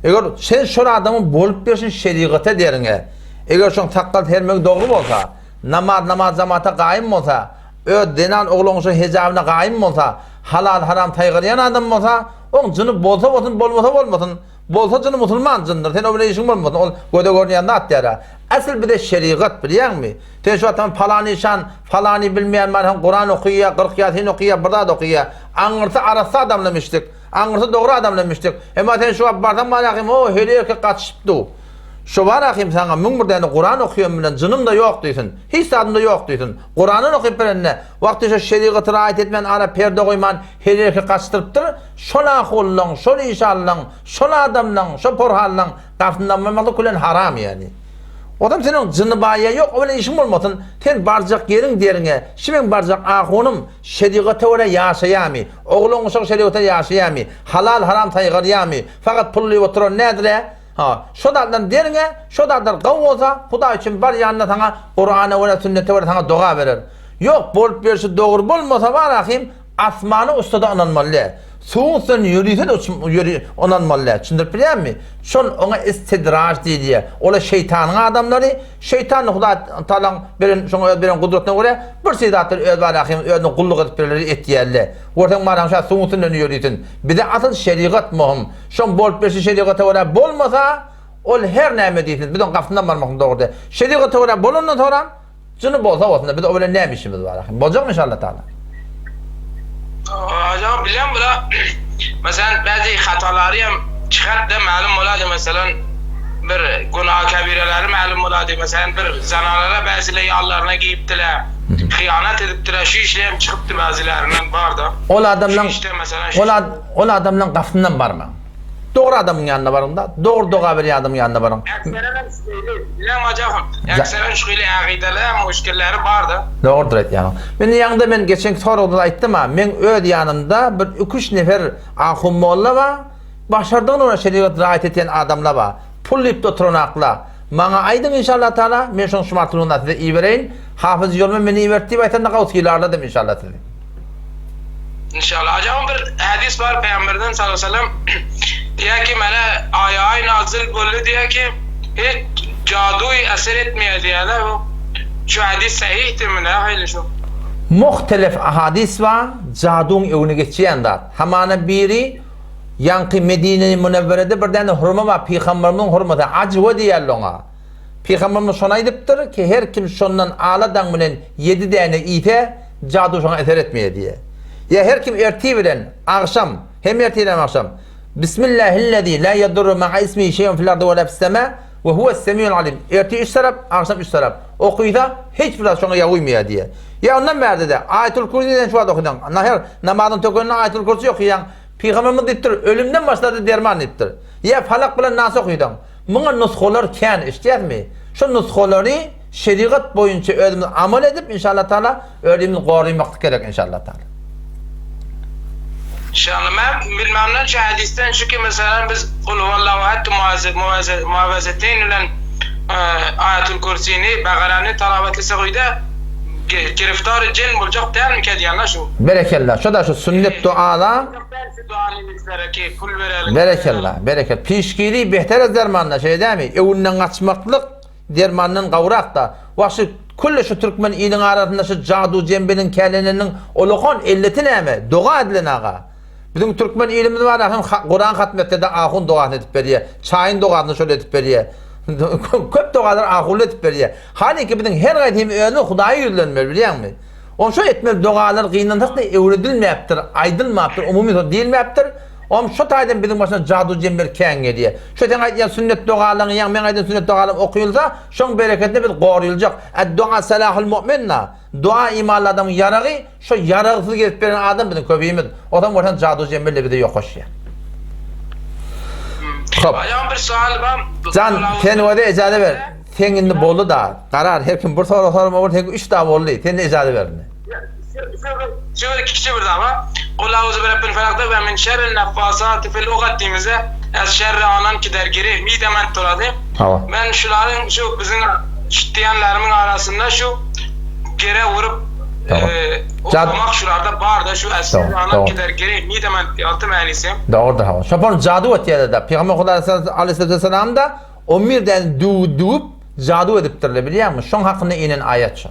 Eger sen şol adamyň bolup berşin şerigata deriňe, eger şoň sakgal sermegi dogry bolsa, Namaz namaz jamata gaýym bolsa, öz zenan oglan-uşak hejabyna gaýym bolsa, halal-haram saýgarýan adam bolsa, oň jyny bolsa bolsun, bolmasa bolmasyn, bolsa jyny musulman jyndyr, sen o bilen işiň bolmasyn, ol göze görünýän zat däl-ä. Asyl bize şerigat, bilýäňmi? Sen şu wagt palany işan, falany bilmeýän bar, hem Kuran okyýa, 40 ýasin okyýa, bir zat okyýa. Aňyrsy arassa adamla müşrik, aňyrsy dogry adamla müşrik. Emma sen şu wagt barsaň barahym, o heli erkek gatyşyp dur. Şu barahym saňa 1001 däne Kuran okyýan bilen jynym-da ýok diýsin. Hiç zadym-da ýok diýsin. Kurandan okyp berende, wagty şu şerigaty raýat etmän ara perde goýman heli erkek gatyşdyrypdyr. Şol ahullaň, şol işanlaň, şol adamlaň, şo porhanlaň Gapysyndan barmaklyk külen haram ýaly. Ozam seniň jyny baýa ýok, o bilen işiň bolmasyn. Sen barjak ýeriň deriňe, şi meň barjak ahunym şerigata görä ýaşaýamy, oglan-uşak şerigata ýaşaýamy, halal-haram saýgarýamy, fakat pul diýip oturan nädire? Ha, şo zatlaryň deriňe, şo zatlar gowy bolsa, Hudaý üçin bar ýanynda saňa Kurana görä, sünnete görä saňa doga berer. Ýok, bolup berşi dogry bolmasa bar ahym, Asmana uçsa-da ynanmaly däl. Suwuň üstünden ýörüse-de ýöri ynanmaly däl. Düşündirip bilýärmi? Şol oňa istidraj diýilýär. Olar şeýtanyň adamlary. Şeýtan Hudaý Tagalaň beren şoňa öz beren gudratyna görä bir şey zatlary öz barahym özüne gulluk edip berleri etýärler. Görseň barahym şa suwuň üstünden ýörüsin. Bize asyl şerigat möhüm. Şoň bolup berşi şerigata görä bolmasa, ol her näme diýsin, biz oň gapysyndan barmaklyk dogry däl. Şerigata görä bolandan soňram Jyny bolsa bolsun-da, biz o bilen näme işimiz bar ahym? Boljakmy inşallah taala? Hocam bilýän bula meselem bäzi hatalary hem çykartda mälum bolady meselem bir günah kebireleri mälum bolady meselem bir zenanlara bäziler ýanlaryna giýipdiler hyýanat edipdiler şu işler hem çykypdy bäzilerinden barda. Ol adamlaň ol ol adamlaň gapysyndan barmaň. Dogry adamyň ýanyna baryň-da, dogry doga berýän adamyň ýanyna baryň. Äkserem şeýle, bileň hojam, äkserem şeýle ägideler, muşkilleri bar-da. Dogrudyr aýtýanyň. Men ýaňda men geçenki soragda-da aýtdym-a, meň öz ýanymda bir iki-üç nefer ahun molla bar, başardygyna görä şerigat raýat etýän adamlar bar. Pul diýip-de oturanaklar. Maňa aýdyň inşallah taala, men şoň şumatlygyny size ibereýin. Hafyz Ýolman meni iberdi diýip aýtanda gawy sylarladym inşallah sizi. Inşallah. Ajabam bir hadis bar Pygamberden sallallahu aleyhi ve sellem diýýär ki mene aýa nazyl boldy diýýär ki hiç jaduý eser etmeýär diýýärler bu şu hadis sahyhdirmi nähili şu? Muhtelef ahadis bar jaduň öňüne geçýän zat. Hamana biri ýaňky Medine-i Münewwerede bir däne hurma bar Pygamberimiziň hurmasy ajwa diýýärler oňa. Pygamberimiz şony aýdypdyr ki, her kim şondan ala daň bilen ýedi däne iýse, jadu şoňa eser etmeýär diýýär. Ýa her kim ertir bilen agşam, hem ertir hem agşam, Bismillahillezî lâ yedurru ma'a ismihi şeý'un fil ardy we lâ fis semâ we huves semiul alim. Ertir üç tarap, agşam üç tarap. Okysa, hiç bir zat şoňa ýa uýmaýar diýýär. Ýa ondan bärde-de, Aýatul Kürsi sen şu wagt okysaň, nahar namazyň tökeninde Aýatul Kürsi okaýaň, Pygamberimiz diýipdir, ölümden başga-da derman diýipdir. Ýa Falak bilen Nas okysaň. Muňa nusgalar kän eşitýäsmi? Şo nusgalary şerigat boýunça özümiz amal edip inşallah taala özümizi gorymaklyk gerek inşallah taala. İnşallah men bilmemden şu hadisden şu ki meselem biz kul huwallahu ahad muawwezeteyn bilen aýatul kürsini Bagarany talaw etlesek öýde giriftar jin boljak dälmikä diýýän şu. Berekella şoda şu sünnet duala. Berekella, berekella. Pişgiri beter ez dermandan, şeýle dämi? Öwünden gaçmaklyk dermandan gowrak-da. Wah şu külli şu türkmen iliň arasynda şu jadu jembeniň käleneniniň ulakan elleti näme? Doga edilen aga. Biziň türkmen ilimiz bar hem Kuran hatm etse-de ahun dogasyny edip berýär. Çaýyň dogasyny şol edip berýär. Köp dogalar ahunly edip berýär. Haliki biziň her gaýsymyz özümiz Hudaýa ýüzlenmeli bilýäňmi? Onşo etmeli dogalar gynansak-da öwredilmäpdir, aýdylmapdyr, umumy şo diýilmäpdir. Om şo taýdan biziň başyna jadu-jember kän gelýär. Şo seň aýdýan sünnet dogalaryň ýa meň aýdan sünnet dogalarym okylsa, şoň bereketine biz goryljak. Ed-dua salahul mu'min-na. Dua imanly adamyň ýaragy, şo ýaragsyz gezip beren adam biziň köbimiz. Otam görseň jadu-jemberle bize ýokaşýar. Hop. Aýam bir sual bar. Jan, sen öze ejaza ber. Seň indi boldy da. Garar her kim bir sorag sorama bol seňki üç da boldy. Sen ejaza ber indi. Şu bir kiçi bir zat bar. Kul auzu bi rabbil felakda we min şerril neffasati fil ugat diýmizde ez şerri anan ki der gireh midement durady. Hawa. Men şularyň şu biziň şitdiýenlerimiň arasynda şu gere urup Tamam. Jad okamak şularda barda şu ez şerri anan ki der gireh midement ýalty mänisi. Dogrudyr hawa. Şopar jadu etýärler-de. Pygamber Hudaý aleyhissalatu vesselam da On bir däne düwü düwüp, Jadu edipdirler bilýäňmi? Şoň hakynda inen aýat şo.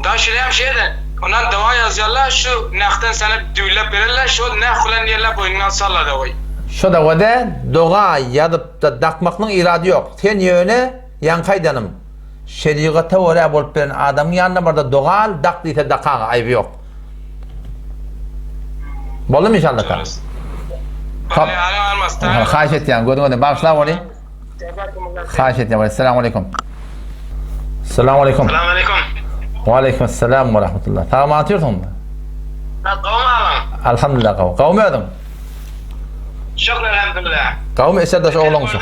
Da şuny hem şeýle, ondan doga ýazýarlar, şu nahdan sana düwlep bererler, şol nah bilen diýerler boýnuňa salla dogaýy. Şo dogada doga ýazypda dakmaklygyň irady ýok. Sen ýöne ýaňky aýdanym, şerigata görä bolup beren adamyň ýanyna barda doga al, dak diýse dakaga, aýby ýok. Boldumy inşallah ta? Haýyş etýän, gözüňe de bagyşla boli. Haýyş etýän, Esselamu aleýkum. Esselamu aleýkum. Esselamu aleýkum. Wa aleýkum esselam we rahmetullah. Sag aman otyrsyňmy? Gowmy agaň? Alhamdulillah gowy. Gowmy özüň? Şükür elhamdülillah. Gowmy eserdaş ogluň şu?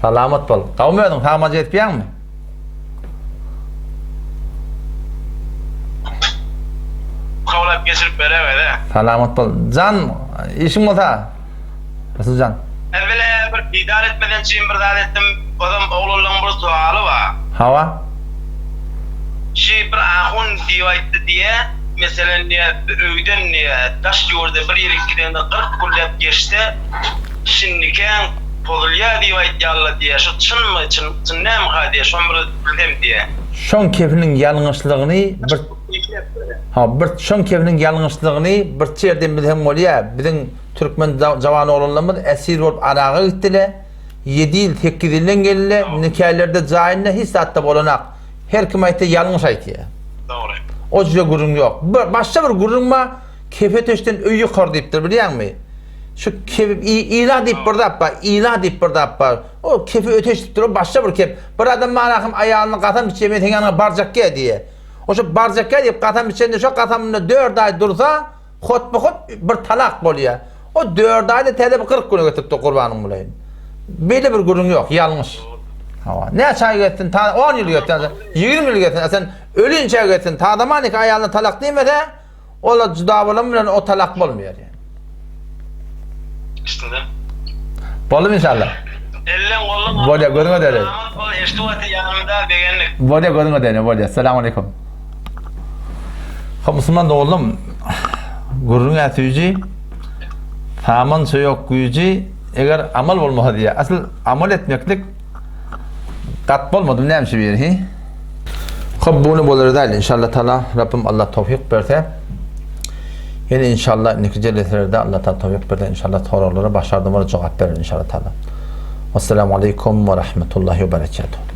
Salamat bol. Gowmy özüň? Sag aman jetipýäňmi? Kowlap geçirip berewede. Salamat bol. Jan, işiň bolsa. Rasul jan. Evvela bir didar etmeden çyn bir zat etdim. Ozam oglanlaň bir sualy bar. Hawa. Şi bir ahun diýip aýtdy diýe, meselen diýe öýden diýe daş ýurda bir ýerik gidende 40 günläp geçse şindikäň pozulýa diýip aýtýarlar diýe şu çynmy çyn çyn nämyka diýe şony bir bilsem diýe. Şoň kepiniň ýalňyşlygyny bir Ha bir şoň kepiniň ýalňyşlygyny bir ýerden bilseň bolýa biziň türkmen jawan oglanlarymyz esir bolup Araga gitdile ýedi ýyl sekiz ýyldan geldiler nikäleride jaýynda hiç zatda bolanak her kim aýtsa ýalňyş aýtýa. Dogry. O jüre gürrüň ýok. Bir başga bir gürrüň bar kefe töşden öý ýykar diýipdir bilýäňmi? Şu kef ila diýip bir zat bar, ila diýip bir zat bar. O kefi öteş diýip dur, o başga bir kef. Bir adam manahym aýalyny gasam içýär, men seň ýanyňa barjak gel diýýär. O şu barjak gel diýip gasam içende şo gasamynda 4 aý dursa, hotba-hot bir talak bolýar. O 4 aýda täze bir 40 güne getiripdir gurbanyň bolaýyn. Beýle bir gürrüň ýok, ýalňyş. Hawa. Näçe aý geçsin, ta 10 ýyl geçsin, 20 ýyl geçsin, sen ölinçä geçsin, ta zaman iki aýalyna talak diýmese, Ola juda bolan bilen o talak bolmaýar ýa. Üstünde. Boldumy inşallah? Elleň golluň. Bolýa gözüňe däne. Salamat bol eşdip otyr ýanymda begendik. Bolýa gözüňe däne bolýa. Salam aleýkum. Hop musulman doganlarym gürrüň-ä süýji, samança ýok güýji, eger amal bolmasa diýýär. Asyl amal etmeklik Gat bolmadym näme şu biri hi? Hop buny bolar däl inşallah taala Rabbim Allah towfik berse. Ýene inşallah indiki jeleselerde Allah taala towfik berse inşallah soraglara başardym jogap berer inşallah taala. Wassalamu aleýkum we rahmetullahi we berekatuh.